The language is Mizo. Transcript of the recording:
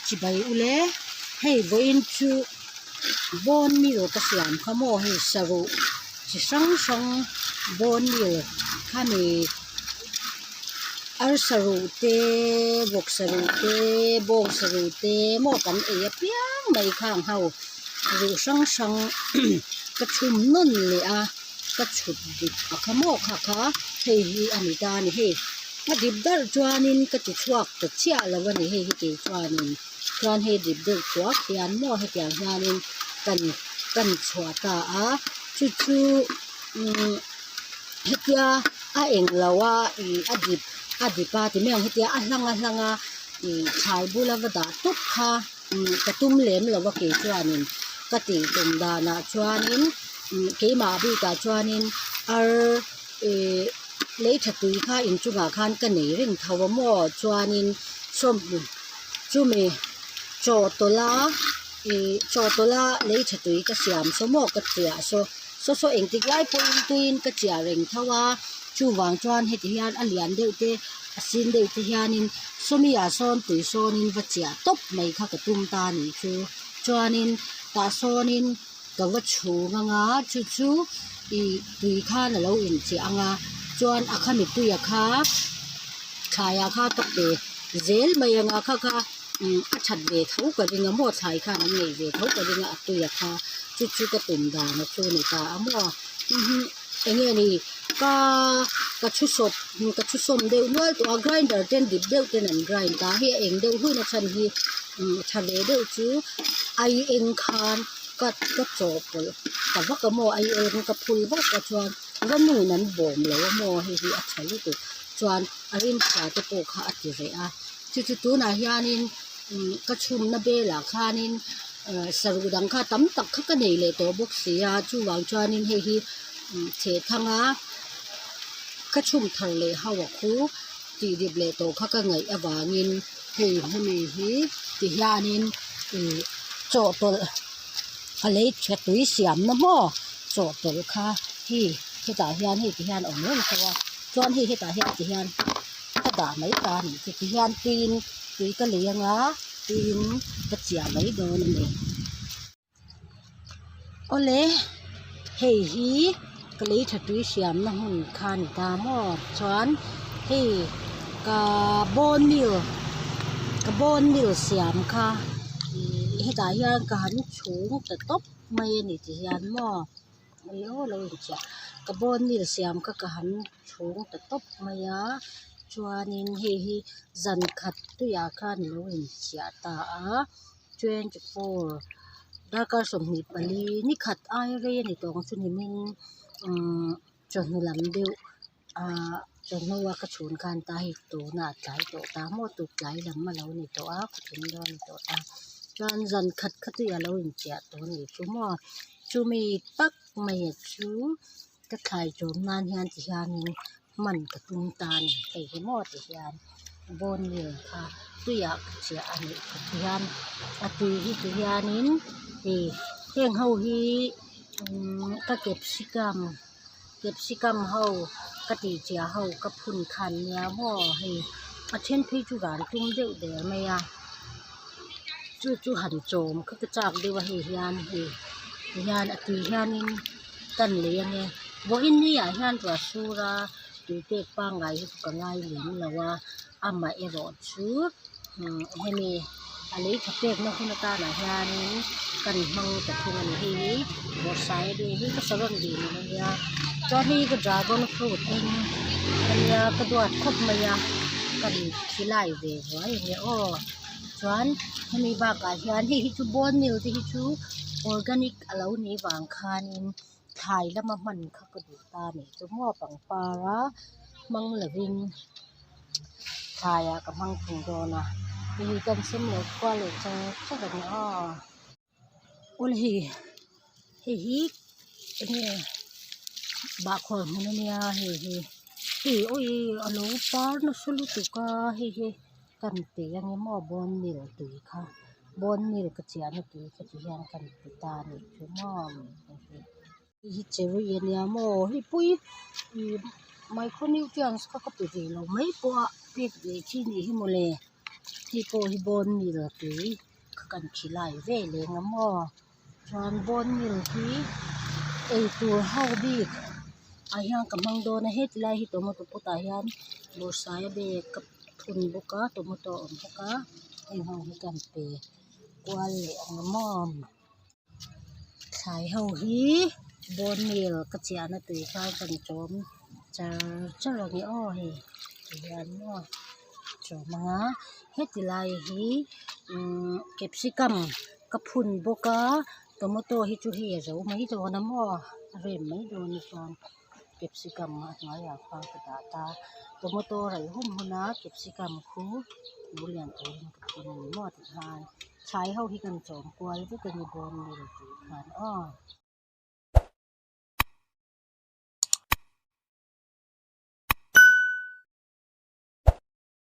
Chibai ule, hei vawiin chu bone meal ka siam kha maw hei saruh chi hrang hrang bone meal khami arsa ruh te vawksa ruh te bawngsa ruh te maw kan ei apiang mai khang ho ruh hrang hrang ka chhum nawn leh a ka chhut dip a kha maw kha kha hei hi a ni ta a ni hei. A dip darh chuanin ka ti chhuak ta chiah lo a ni hei hi tih chuanin chuan hei dip deuh thuak hian maw hetiang hianin kan kan chhuah ta a chu chu umm hetia a eng lo a ih a dip a dip a ti mai ang hetia a hlang a hlang a ih thlai bula va dah tawp kha umm ka tum lem lo a kei chuanin ka tih tum danah chuanin umm keimah bikah chuanin ar Ihh lei tha tui kha inchungah khan ka nei reng tho a maw chuanin sawmhnih chumi chaw tawlh a ih chaw tawlh a lei tha tui ka siam saw maw ka chiah saw saw saw engtik lai pawhin tuiin ka chiah reng tho a chuvang chuan heti hian a lian deuh te a sin deuh te hianin sawmi ah sawn tui sawnin va chiah tawp mai kha ka tum ta a nih chu chuanin tah sawnin. Ka va chhung anga chu chu ih tui khan a lo inchiah ang a chuan a khami tuia kha thlaiah kha ka pe zel mai ang a kha kha umm a that ve tho ka ring a maw thlai khan an neih ve tho ka ring a a tuia kha chu chu ka tum dan a chu ni ta a maw eng nge ni ka ka thu sawp ka thu sawm deuh nual tawh a grinder ten dip deuh ten an grind ta hei a eng deuh hun a chhan hi umm tha ve deuh chu ai eng khan ka ka chawhpawlh ta vak a maw ai eng ka phul vak a chuan ramin an bawm lo a maw hei hi a tha lutuk chuan a rimchhia te pawh kha a ti reh a chu chu tunah hianin umm ka chhumna belah khanin ah saruh dang kha tam tak kha ka nei leh tawh bawk si a chuvang chuanin hei hi umm chhehthang a ka chhum thar leh ho a khu tih dip leh tawh kha ka ngaih avangin hei hemi hi ti hianin ih chawhtawlh a lei tha tui siamna maw chawhtawlh kha hi hetah hian hei ti hian a awm reng tho a chuan hei hetah hian ti hian ka dah mai ta a nih chu ti hian tuiin tui ka lei anga tuiin ka chiah mai dawn a ni. Awle hei hi ka lei tha tui siamna hmun kha a ni ta maw chuan hei ka bone meal ka bone meal siam kha ihh hetah hian ka han chhung ta tawp mai a ni ti hian maw ih aw lo inchiah ka bone meal siam kha ka han chhung ta tawp mai a chuanin hei hi zan khat tuiah khan a lo inchiah ta a. 24 darkar 24 ni khat aia rei a ni tawh ang chu nimin umm chawhnu lam deuh ahh chawhnu a ka chhun khan ta hei tuna a tlai tawh ta maw tuk tlai lam a lo ni tawh a khawthim dawn a ni tawh ta chuan zan khat kha chu a lo inchiah tawh a nih chu maw chumi tak mai a chu ka thlai chawm nan hian ti hianin hman ka tum ta a ni hei hi maw ti hian bone meal kha tuiah ka chiah a nih kha ti hian a tui hi ti hianin ih heng ho hi umm ka capsicum capsicum ho ka tih chiah ho ka phun kha an nia maw hei a then phei chu van tum deuh der mai a chu chu han chawm kha ka chak deuh a hei hian hei ti hian a tui hianin. Kan lei ange vawiin ni ah hian ruah sur a tui pek pangngai hi chu ka ngai lem lo a amaherawh chu hemi a lei tha pekna hun atanah hianin kan hmang ta thung a ni hei hi bawrhsaiabe hi ka saron dil a nia chuan hei hi ka dragon fruit eng ania ka duat khawp mai a kan khilai ve zuai a nia aw chuan hemi bakah hian hei hi chu bone meal te hi chu organic. A lo nih vang khanin thlai lama hman kha ka duh ta a nih chu maw pangpar a hmang lovin thlaiah ka hmang thung dawn a hei kan sem leh kual leh char char a ni aw awle hei hei hi enge bahkhawr hmun a nia hei hi hei awi a lo par nasa lutuk a hei hi kan pe ange maw bone meal tui kha. Bone meal ka chiahna tui kha ti hian kan ti ta a nih chu maw hei hi cherry a nia maw hei pawh hi ih micronutrients kha ka pe ve lo mai pawh a pek ve chi nih hi mawle. Hei pawh hi bone meal tui kha kan khilai ve leng a maw chuan bone meal hi eitur ho bik ah hian ka hmang dawn a heti lai hi tomato pot ah hian bawrhsaiabe ka phun bawk a tomato a awm bawk a heng ho hi kan pe kual leh ang maw. Thlai ho hi bone meal ka chiah na tui khan kan chawm char char a ni aw hei ti hian maw chawm ang a heti lai hi imm capsicum ka phun bawk a tomato hi chu hei a zo mai dawn a maw a rem mai dawn a chuan capsicum a hnuaiah khan ka dah ta tomato raih hun hun a capsicum khu lo lian turin ka phun a ni maw tikhan thlai ho hi kan chawm kual vek a ni bone meal tui khan aw.